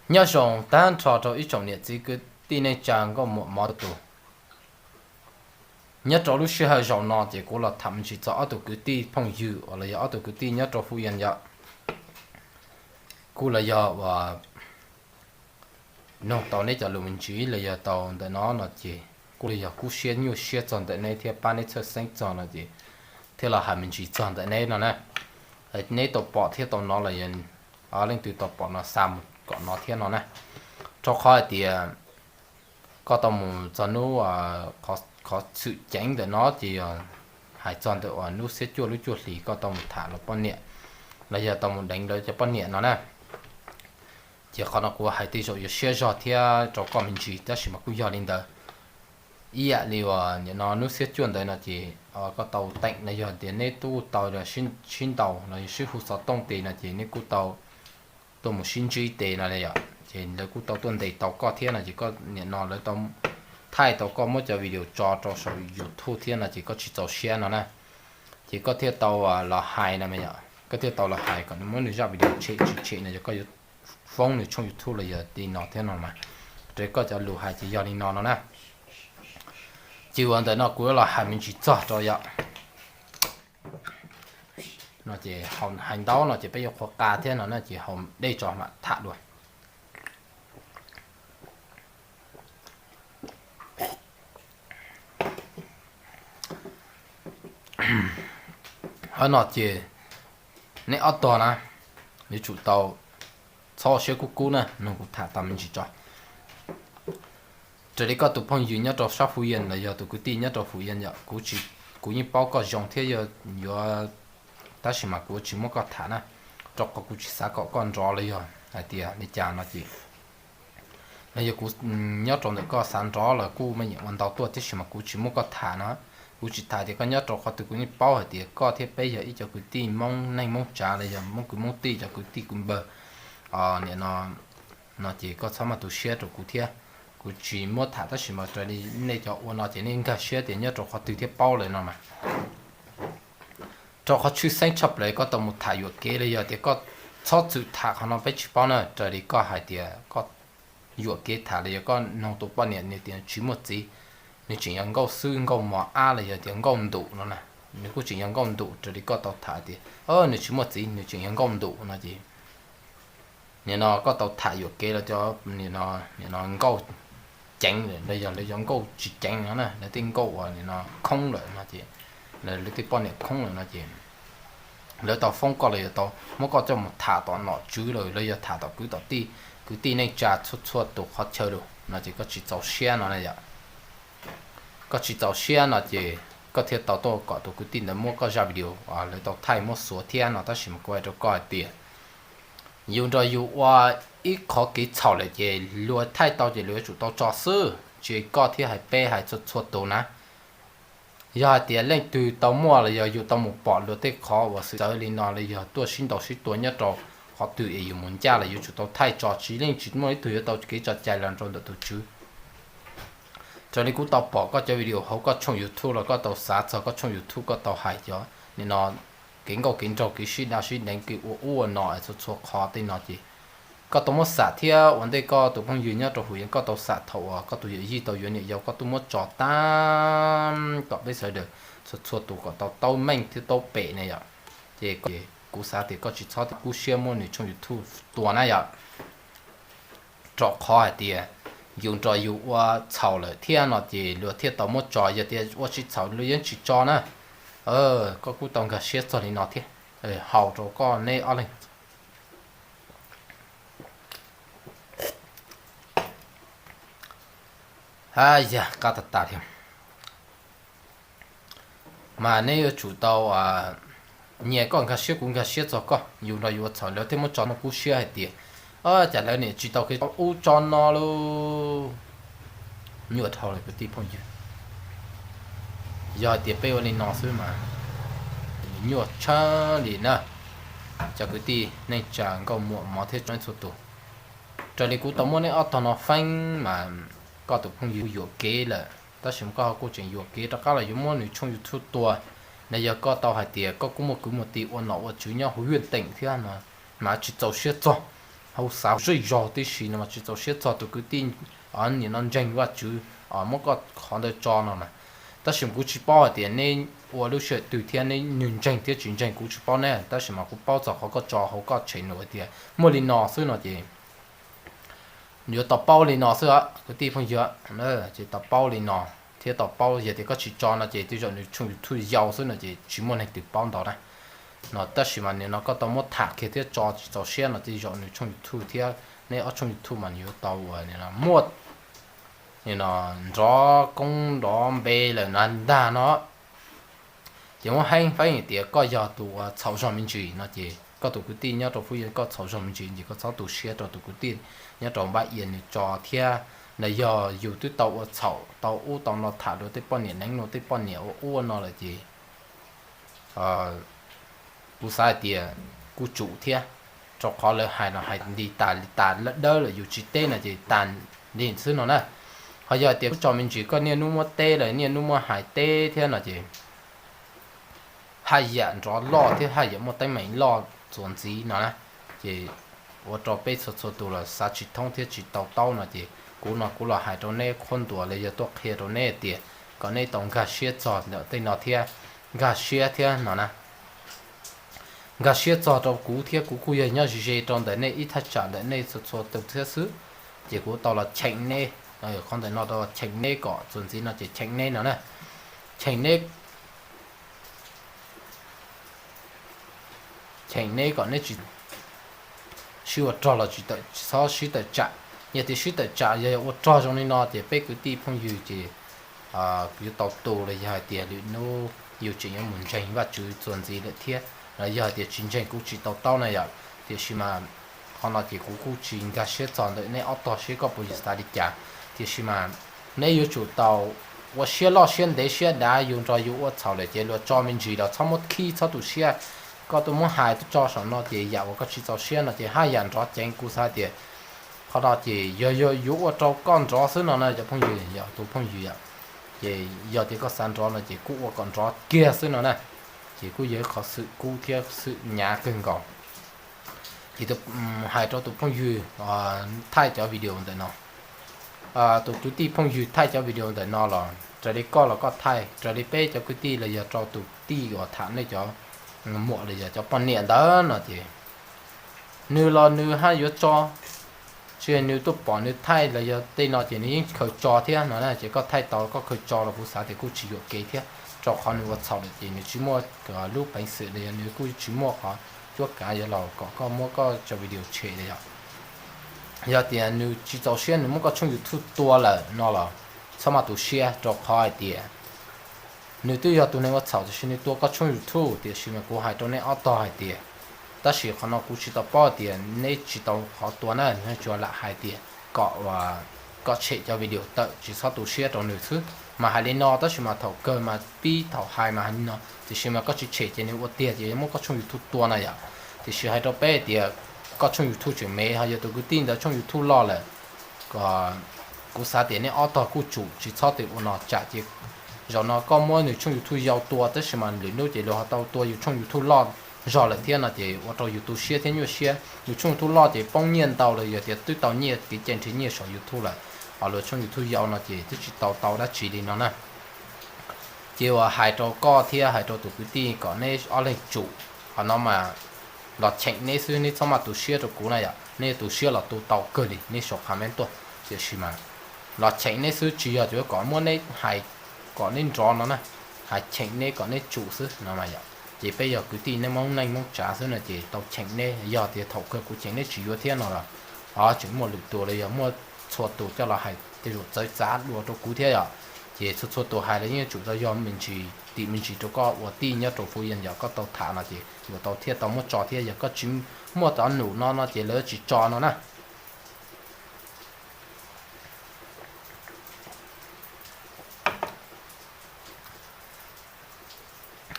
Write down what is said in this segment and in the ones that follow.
Nyob zoo tag nrho rau ib tsoom niam txiv kwv tij neej tsa nkauj muam mov tus. Nyob rau lub sij hawm zaum no ces kuv los tham me ntsis txog ob tug kwv tij phooj ywg uas los yog ob tug kwv tij nyob rau Phú Yên yom. Kuj los yog uas nug tau neb cov lus me ntsis los yog tau ntawm no no ces kuj los yog kub siab nyuaj siab txog ntawm neb thiab pab neb txhawj xeeb txog no ces thiaj los hais me ntsis txog ntawm neb no na. Neb tau pom thiab tau hnov los yog leej twg tau pom no xa mus kom no thiab no na. Rau qhov hais tias koj tau mus txog hnub qhov txhwm ceev ntawm no ces yog hais txog ntawm uas hnub xiab cuaj lub cuaj hlis koj tau mus tham lawv poj niam los yog tau mus deev lawv cov poj niam no na. Ces qhov no kuv hais tej zaum yuav siab zog thiab rau koj me ntsis tab sis mas kuj yog li ntawd. Ib yam li uas nim no hnub xiab cuaj ntawd no ces koj tau teem los yog tias neb kuj tau sib ntaus los yog sib hu xov tooj tes no ces neb kuj tau tuaj mus sib ntsib tes no yom, ces lawv kuj tau tuaj ntes tau koj thiab no ces koj nim no lawv tau thaij tau koj muab cov video tso rau saum YouTube thiab no ces koj tsis txaus siab no na. Ces koj thiaj tau los hais no, koj thiaj tau los hais kom nws muab nws zaj video tshem tsis tshem no yog koj yuav foob nws tshooj YouTube los yog li no thiab no mas. Raws koj cov lus hais ces yog li no no na. Ces uas ntawm no kuv yuav los hais me ntsis txog rau yom. No ces hais ntau no ces peb yuav qhuav qa thiab no na ces haus dej tso mam tham dua. Qhov no ces neb ob tog na, yuav tsum tau txhob siab kub kub na, nug kuv tham tau me ntsis tso. Raws li koj tus phooj ywg nyob rau sab Phú Yên los yog tus kwv tij nyob rau Phú Yên yom, kuv yeej paub koj zoo thiab yog yuav, tab sis mas kuv tsis muab koj tham na, rau qhov kuv tsis xav kom koj nrov los yog hais tias li cas no ces los yog kuv nyob rau ntawm koj xav nrov los kuj meej yeem ua ntau tuaj tab sis mas kuv tsis muab koj tham no. Kuv tsis tham tias koj nyob rau qhov twg, kuv yeej paub hais tias koj thiab peb yog ib cov kwv tij Hmoob neej Hmoob tsav los yog Hmoob kwv Hmoob tij, cov kwv tij kwv npawg nim no, no ces koj txhob maj tu siab rau kuv thiab. Kuv tsis muab tham tab sis mas raws li nej cov ua no ces nej nkag siab tias nyob rau qhov twg thiab paub lawm no mas. Rau qhov tshwj xeeb tshaj plaws koj tau mus tham yuam kev los yog tias koj txhob txwm tham qhov no peb tsis paub na, raws li koj hais tias koj yuam kev tham los yog koj nug tus poj niam nws tias tsis muaj txiv, nws tseem yog nkauj xwb nkauj mos ab los yog tias nkauj ntum no na, nws kuj tseem yog nkauj ntum raws li koj tau tham tias nws tsis muaj txiv nws tseem yog nkauj ntum no ces nim no koj tau tham yuam kev los cov nim no nkauj ceev los yog lawv cov nkauj tsis ceev no na, lawv tej nkauj uas nim no khoob lawm no ces, lawv tej poj niam khoob lawm no ces lawv tau foob koj los yog tau muab koj coj mus tham tom nom tswv lawm los yog tham tom kwv tom tij, kwv tij neej tsa txhua txhua tus qhov chaw lawm no ces koj tsis txaus siab no na yom. Koj tsis txaus siab no ces koj thiaj tau tuaj kom tus kwv tij ntawd muab koj zaj video lawv tau thaij muab xuav thiab no tab sis mas kuv hais rau koj hais tias yus nrog yus ua ib qhov kev txhaum lawm ces luag thaij tau ces luag yuav tsum tau tso xwb, tsis koj thiab hais peb hais txhua txhua tus na. Yog hais tias leej twg tau muaj los yog yus tau mus pom luag tej qhov uas xwm txawv li no los yog tuaj sib ntaus sib tua nyob rau qhov twg es yus mus ncaj los yuav tsum tau thaij tso, tsis leej tsis muaj ib tug yuav tau kev tso cai los rau ntawm tus tswv. Raws li kuv tau pom koj cov video hauv koj tshooj YouTube los koj tau xav txog koj tshooj YouTube koj tau hais cov nim no kev nkauj kev nraug kev sib daj sib deev kev ua ub ua no txhua txhua qhov tej no ces koj tau muab xam thiab ua ntej koj tus phooj ywg nyob rau Hmoob Yees koj tau xam thaum uas koj tus yawm yij tau yuav niam yau koj tuaj muab tso tag kom peb sawv daws txhua txhua tus kom tau taub meej thiab taub pem na yom. Ces kuv xav tias koj tsis txhob kub siab muab nws tshooj YouTube tua na yom. Rau qhov hais tias yus nrog yus ua txhaum lawm thiab no ces luag thiaj tau muab tso, yog tias ua tsis txhaum luag yeej tsis tso na. Koj kuj tau nkag siab txog li no thiab. Haus rau koj neb ob leeg. Hab yog qab tas tas thiab mas neb yuav tsum tau nyias koj nkag siab kuv nkag siab txog koj, yus nrog yus ua txhaum lawv thiaj muab tso no kub siab hais tias cas lawv niam tsis tau kev ub tso no lauj. Nyuaj dhau lawm kwv tij phooj ywg. Yog hais tias peb ua li no xwb mas nyuaj tshaj li na. Cov kwv tij neej tsa nkauj muam mov thiab tsoom txhua tus, raws li kuv tau muab neb ob tog no feeb mas koj tus phooj ywg yuam kev lawm tab sis mas koj ho kuj tseem yuam kev rov qab los yuav muab nws tshooj YouTube tua. Nws yog koj tau hais tias koj kuj muaj kwv muaj tij ua nom ua tswv nyob huv ywj teem thiab no mas tsis txaus siab txog. hauv xav zej zog tib si no mas tsis txaus siab txog tus kwv tij nim no ntseeg Vajtswv muab koj qhov ntawd tso no na. Tab sis kuv tsis paub hais tias neb ua lub sij hawm twg thiab neb nws ntseeg thiab tsis ntseeg kuv tsis paub ne, tab sis mas kuv paub txog qhov koj tso hauv koj tshem num hais tias muaj li no xwb no ces yuav tau paub li no xwb kwv tij phooj ywg, ces tau paub li no thiab tau paub yog tias koj tsis tso no ces tej zaum nws tshooj YouTube yau xwb no ces tsis muaj neeg twg paub ntau na. No tab sis mas nim no koj tau muab tham kiag thiab tso tsis txaus siab no tej zaum nws tshooj YouTube thiab neb ob tshooj YouTube mas nws yuav tau ua muaj nrov koob nrov npe lawm na ntag no. Ces muab heev feeb hais tias koj yog tus uas txhaum zog me ntsis no ces koj tus kwv tij nyob rau Phú Yên koj txhaum zog me ntsis ces koj txhob tu siab rau tus kwv tij nyob rau Npab Ia nws tso thiab. Los yog yus twb tau ua txhaum tau ub tau no tham rau tej poj niam neeb no tej poj niam ua ub ua no lawm ces kuv xav hais tias kuj tsum thiab, rau qhov lawv hais no hais li tas li tas lawm dawb lawm yus tsis teb no ces tas li xwb no na. Ho yog hais tias kuj tso me ntsis koj niaj hnub muab teb lawm niaj hnub muab hais teb thiab no ces haj yam nrov loj thiab haj yam muaj teeb meem loj txuas ntxiv no na. Ces ua rau peb txhua txhua tus los xav tsis thoob thiab tsis tau taub no ces kuv no kuv los hais rau neb qhuab ntuas los yog tuaj qhia rau neb tias kom neb tau nkag siab txog ntawm tej no thiab, nkag siab thiab no na. Nkag siab txog rau kuv thiab kuv kuj yog nyob ze ze rau ntawm nej ib thaj tsam ntawm nej txhua txhua tus thiab xwb. Ces kuv tau los cheem neb, qhov ntawm no tau los cheem neb kom txuas ntxiv no ces cheem neb no na, cheem neb cheem neb kom neb tsis sib ua rog los tsis txhob sib tawm tsam. Yog tias sib tawm tsam yog ua rog zoo li no ces peb kwv tij phooj ywg ces yuav tau tu los yog hais tias lwm hnub yus tseem yuav mus ntseeg Vajtswv txuas ntxiv lawm thiab, los yog hais tias tsis ntseeg kuv tsis tau taub na yom. Tiam sis mas qhov no ces kuv kuj tsis nkag siab txog ntawm neb ob tog seb koj puas xav li cas, tiam sis mas neb yuav tsum tau ua siab loj siab ntev siab dav yus nrog yus ua txhaum lawm ces luag tso me ntsis los txhob muab khib txhob tu siab. Koj tuaj muab hais tuaj tso saum no ces yam uas koj tsis txaus siab no ces haj yam nrov ceev kuv xav tias qhov no ces yog yog yuav ua rau koj nrov xwb no na cov phooj ywg, yog tus phooj ywg yom. Ces yog tias koj xav nrov no ces kuj ua kom nrov kiag xwb no na. Ces kuj yog ib qhov xwm kub thiab xwm nyav kawg nkaus. Ces hais rau tus phooj ywg thaij cov video ntawm no, tus kwv tij phooj ywg thaij cov video ntawm no los raws li koj los koj thaij, raws li peb cov kwv tij los yog rau tus tij uas tham nej cov muam los yog cov poj niam ntawd no ces nws los nws haj yuav tso, tsis nws tuaj pom nws thaij los yog tej no ces nws yeej khaws tso thiab no na. Ces koj thaij tau koj khaws tso los kuv xav tias kuj tsis yuam kev thiab, rau qhov nws ua txhaum lawm ces nws tsis muaj lub peev xwm los yog nws kuj tsis muaj qhov cuab kav yuav los kom koj muab koj cov video tshem li yom. Yog tias nws tsis txaus siab nws muab koj tshooj YouTube tua lawm no los txhob maj tu siab, rau qhov hais tias nws twb yog tus neeg ua txhaum tiam sis nws tua koj tshooj YouTube, tiam sis mas kuv hais rau neb ob tog hais tias, tab sis qhov no kuv tsis tau paub hais tias neb tsis tau qhov tua na, nws tsuas lam hais tias kom koj tshem cov video tawm tsis txhob tu siab rau nws xwb. Mas hais li no tab sis mas thaum kawg mas pib thaum hais mas hais li no tiam sis mas koj tsis tshem ces nws ua tiag ces yuav muab koj tshooj YouTube tua na yom. Tiam sis hais rau peb hais tias koj tshooj YouTube tseem me ho yog tus kwv tij ntawd tshooj YouTube loj lawm, kuv xav tias neb ob tog kuj tsum tsis txhob ua no tsam ces zaum no koj muab nws tshooj YouTube yau tua tab sis mas lwm hnub ces luag ho tau tua yus tshooj YouTube loj zog lawm thiab no ces ua rau yus tu siab thiab nyuaj siab. Yus tshooj YouTube loj ces poob nyiaj ntau los yog tias twb tau nyiaj kev cai nrhiav nyiaj saum YouTube lawm, ho luag tshooj YouTube yau no ces twb tsis tau tau dab tsi li no na. Ces uas hais rau koj thiab hais rau tus kwv tij kom neb ob leeg tsum, qhov no mas los cheem neb xwb, neb txhob maj tu siab rau kuv na yom. Neb tu siab los tu tau kawg li, neb sau comment tuaj, tiam sis mas los cheem neb xwb, tsis yog tias kom muab neb hais kom neb nrov no na, hais cheem neb kom neb tsum xwb no mas yom. Ces peb yog kwv tij neb Hmoob neej Hmoob tsav xwb no ces tau cheem neb, yog tias thaum kawg kuv cheem neb tsis yuav thiab no los tseem muaj lwm tus los yog muaj txhua tus coj los hais tej zaum txawv txav dua rau kuv thiab yom. Ces txhua txhua tus hais los yeej yuav tsum tau yog me ntsis tim me ntsis rau koj ua tij nyob rau Phú Yên yog koj tau tham no ces yuav tau thiaj tau muab tso thiab, yog koj tsis muaj cov num no no ces lawv tsis tso no na.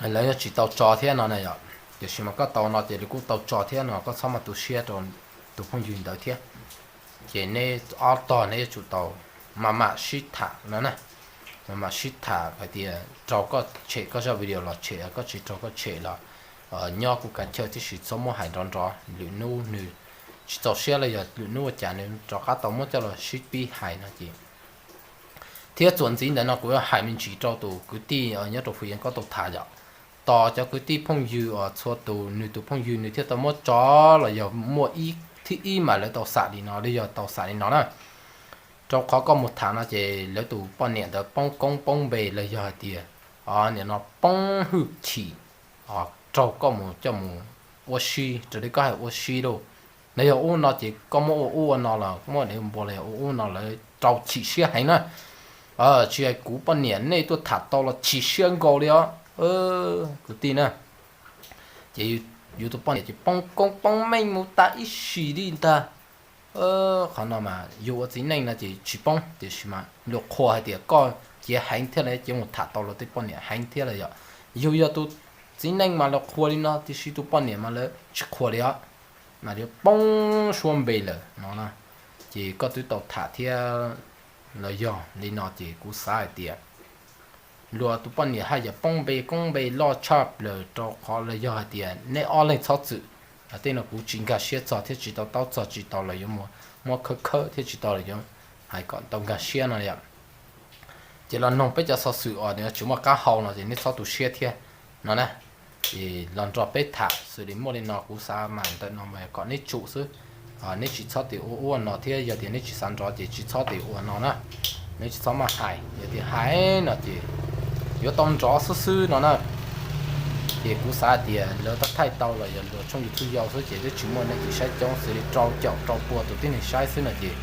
Lawv yuav tsis tau tso thiab no na yom. Tiam sis mas koj tau no ces lawv kuj tau tso thiab no, koj txhob maj tu siab rau tus phooj ywg ntawd thiab. Ces neb ob tog neb yuav tsum tau maj mam sib tham no na, maj mam sib tham hais tias raug koj tshem koj zaj video los tshem, koj tsis raug koj tshem los nyob kuj kav chaw tib si, txhob muab hais nrov nrov, lwm hnub nws tsis txaus siab los yog lwm hnub ua cas nws rov qab tau muab coj los sib pib hais no ces. Thiab txuas ntxiv ntawm no kuv yuav hais me ntsis rau tus kwv tij nyob rau Fuj Yees koj tau tham yom. Tos cov kwv tij phooj ywg uas txhua tus nws tus phooj ywg nws thiaj tau muab tso los yog muaj ib thib ib mas lawv tau xam li no los yog tau xam li no na. Rau qhov koj mus tham no ces lawv tus poj niam ntawd poob koob poob npe los yog hais tias nim no poob hwj chim raug koj mus coj mus ua si, raws li koj hais ua si lauj. Los yog ub no ces koj muab ua ub ua no los muab dev npua los yog ua ub no lawv rau chim siab heev na. Tsis hais kuv poj niam nej tuaj tham tau los chim siab nkaus li os. Kwv tij na, ces yus tus poj niam ces poob koob poob meej mus tas ib sim li ntag. Qhov no mas yus ua txiv neej no ces tsis poob, tiam sis mas luag qhuas hais tias koj cev heev thiab lawv cev mus tham tau luag tej poj niam heev thiab los yog. Yus yog tus txiv neej mas luag qhuas li no, tiam sis tus poj niam mas lawv tsis qhuas li os. Mas yuav poob suab npe lawm no na. Ces koj twb tau tham thiab los yog li no ces kuv xav hais tias luag tus poj niam haj yam poob npe koob npe loj tshaj plaws rau qhov los yog hais tias nej ob leeg txhob txwm. Tej no kuv tsis nkag siab txog thiab tsis tau taub txog, tsis tau los yuav muab khawb khawb thiab tsis tau los yuav hais kom tau nkag siab no yom. Ces los noog peb cov xov xwm uas nws tsis muaj qab hau no ces nej txhob tu siab thiab no na. Ces los nrog peb tham xws li muaj li no kuv xav mas ntawm no mas kom neb tsum xwb. Neb tsis txhob tias ua ub ua no thiab yog tias neb tsis xav nrov ces tsis txhob tias ua no na. Neb tsis txhob maj hais, yog tias hais no ces yuav tau nrov xwb xwb no na. Ces kuv xav hais tias lawv tab thaij tau los yog luag tshooj YouTube yau xwb ces twb tsis muaj neeg saib coob, xws li rau caum rau pua tus tib neeg saib xwb no ces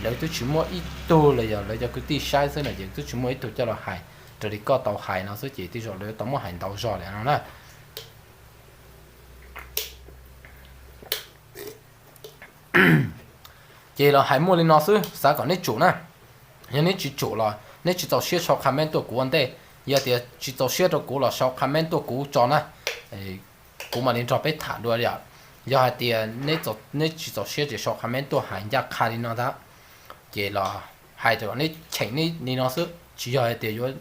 lawv twb tsis muaj ib tug los yog lawv cov kwv tij saib xwb no ces twb tsis muaj ib tug coj los hais raws li koj tau hais no xwb ces tej zaum lawv tau muab hais ntau zog lawm no na. Ces los hais muaj li no xwb, xav kom neb tsum na. Yog neb tsis tsum los neb tsis txaus siab sau comment tuaj kuv ua ntej. Yog tias tsis txaus siab rau kuv los sau comment tuaj kuv tso na. Kuv mam li nrog peb tham dua yom. Yog hais tias neb tsis txaus siab ces sau comment tuaj hais ncaj qha li no ntag. Ces los hais rau neb cheem neb li no xwb, tsis yog hais tias yuav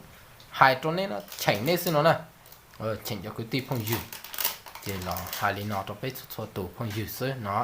hais rau neb no cheem neb xwb no na. Cheem cov kwv tij phooj ywg. Ces los hais li no rau peb txhua txhua tus phooj ywg xwb no.